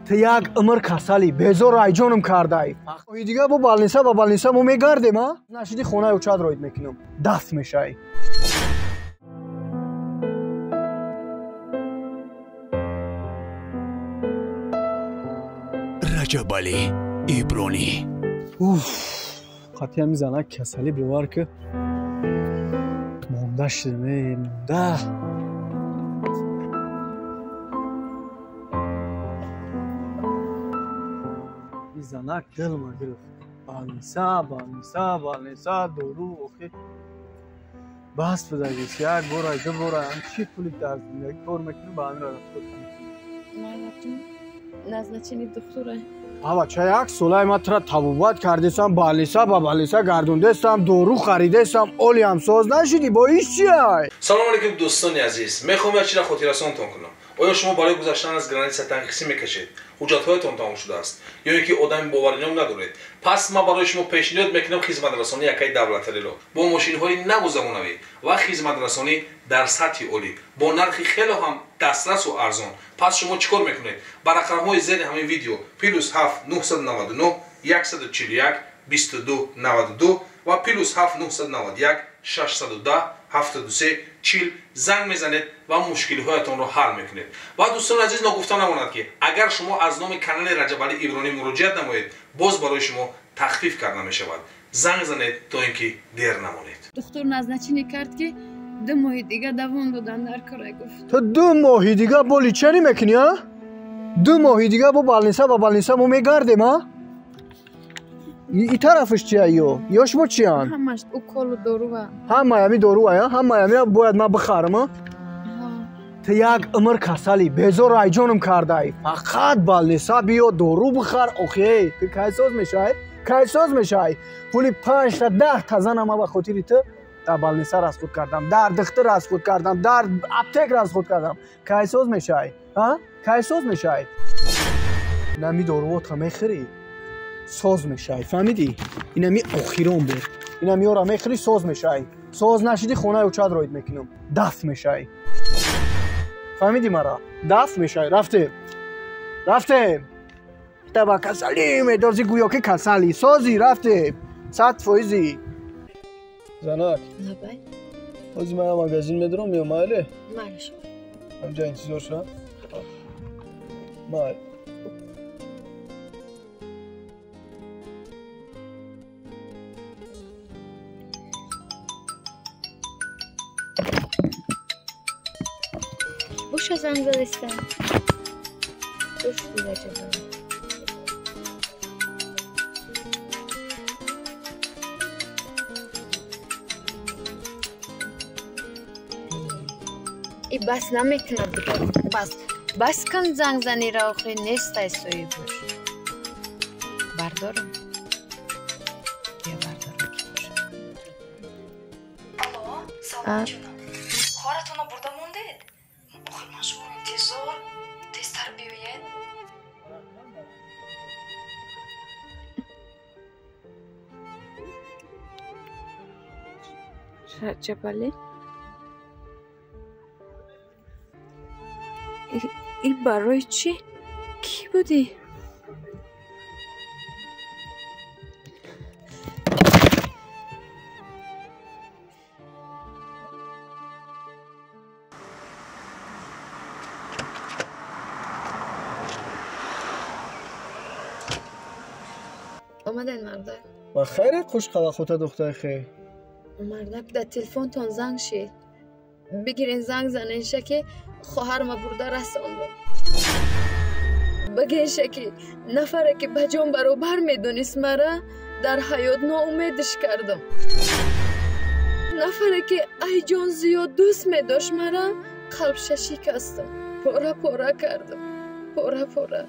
Ту як умр касалӣ, безор айҷонам кардаӣ. Моҳи дига бо балниса ба балниса мо мегардем, а? Нашиди хонаи очад роид мекунам. Дафт мешавӣ. Раҷабалӣ Ибронӣ. Уф, қатъи ҳами занак касалӣ бовар ки монда шудем, э, монда. Занак дилма гирифт. Балниса, балниса, балниса, дору, охи. Бас будагиш, як бора, ду бора, ҳам чӣ пули дар зиндагӣ кор мекунӣ, ба ҳамин расход мекунӣ. Мардакҷон, назначени духтура. Ава, ча як солаи ман тура табобат кардесам, балниса ба балниса гардондестам, дору харидестам, олиам соз нашидӣ, бо иш чиай? Салом алейкум, дӯстони азиз. Мехоҳам як чизро хотиррасонтон кунам. Оё шумо барои гузаштан аз граница танқисӣ мекашед? Ҳуҷҷатҳоятон тамом шудааст? Ё ин ки одами боваринок надоред? Пас ман барои шумо пешниҳод мекунам хизматрасонии якаи давлаталиро бо мошинҳои наву замонавӣ ва хизматрасонӣ дар сатҳи олӣ бо нархи хело ҳам дастрасу арзон. Пас шумо чӣ кор мекунед? Ба рақамҳои зери ҳамин видео плюс 7 999 141 22 92 ва плюс 7 991 610 73 40 занг мезанед ва мушкилиҳоятонро ҳал мекунед. Ва дӯстони азиз, ногуфта намонад ки агар шумо аз номи канали Раҷабалӣ Ибронӣ муроҷиат намоед, боз барои шумо тахфиф карда мешавад. Занг занед то ин ки дер намонед. Духтур назначение кард ки 2 моҳи дига давом додан дар кора гуфт. Ту 2 моҳи дига бо лечение мекунӣ, а? 2 моҳи дига бо балниса ба балниса мо мегардем, а? И тарафаш чия ё? Ё шумо чиян? Ҳамаш уколу доруа. Ҳамаи ҳами доруа, а? Ҳамаи ҳами бояд ман бихарам, а? Ту як умр касалӣ, безор айҷонам кардаӣ. Фақат балниса биё, дору бихар, охи, ту кай соз мешавӣ? Кай соз мешавӣ? Пули 5 та 10 та занам ба хотири ту дар балниса расход кардам, дар духтур расход кардам, дар аптек расход кардам. Кай соз мешавӣ? А? Кай соз мешавӣ? Инами доруотро мехӯрӣ, соз мешавӣ, фаҳмидӣ? Инами охирон буд. Инами ёра мехӯрӣ, соз мешавӣ. Соз нашидӣ, хонаи очад роид мекунам. Дафт мешавӣ. Фаҳмидӣ мара? Дафт мешавӣ. Рафтем. Рафтем. Та ба касалӣ медозӣ, гӯё ки касалӣ. Созӣ, рафтем. 100%. Занак. Лабай. Ҳозир ман магазин медорам, меом, майли? Майли. Ҳамҷа интизор шавам? Майли. Боша занг задастам. Дӯсти Раҷабалӣ. И бас намекунад дигар. Бас. Бас кун занг занира, охи нестай соҳибаш. Бардорам. Бия бардорам ки бошад. Алло, салом ҷонам. Хоҳаратонро бурда мондед? Охир ман шуморо интизор. Тезтар биёед. Раҷабалӣ? И барои чӣ? Кӣ будӣ? Омаден, мардак. Ба хайре хушқалақота, духтари хел. Мардак, дар телефонтон занг шид. Бигирен занг заненша ки хоҳарма бурда расондам. Багенша ки нафаре ки ба ҷон баробар медонист мара, дар ҳаёт ноумедиш кардам. Нафаре ки ай ҷон зиёд дӯст медошт мара, қалбша шикастам. Пора пора кардам. Пора пора.